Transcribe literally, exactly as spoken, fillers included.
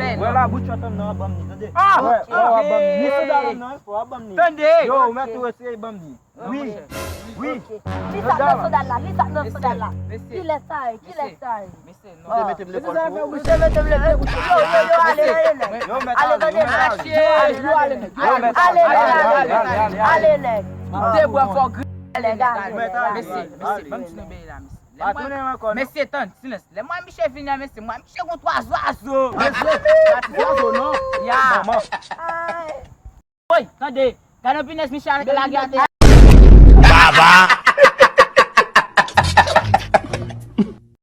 bèl. Wè la, bout chòt an nan, ban m li, tande. Ah! Wè, wè, w ap ban m li. Ni sandal an nan, fò w ap ban m li. Tande. Yo, ou mèt ou retire, ban m li. Wi. Wi. Li sa nan sandal la, li sa nan sandal la. Kilès sa ye? Kilès sa ye? Mesye, non. Mesye, mete m lekòl pou ou. Mesye, mete m lekòl pou ou. Yo, yo, yo, ale, ale, nèg. Ale, tande, nèg. Ale, nèg. Ale, nèg, ale, nèg. Kite bwè fò gri. Ale, nèg, ale, nèg. Mesye, mesye, ban m di nou bagay la, mesye. Pa tounen ankò, non. Mesye, tann, silans. Lè mwen misye vini an, mesye, mwen misye gon twa zwazo. Mesye, pa ti zwazo, non. Ya. Manman. Ay. Woy, tande. Gade yon pinèz misye lage atè. Baba.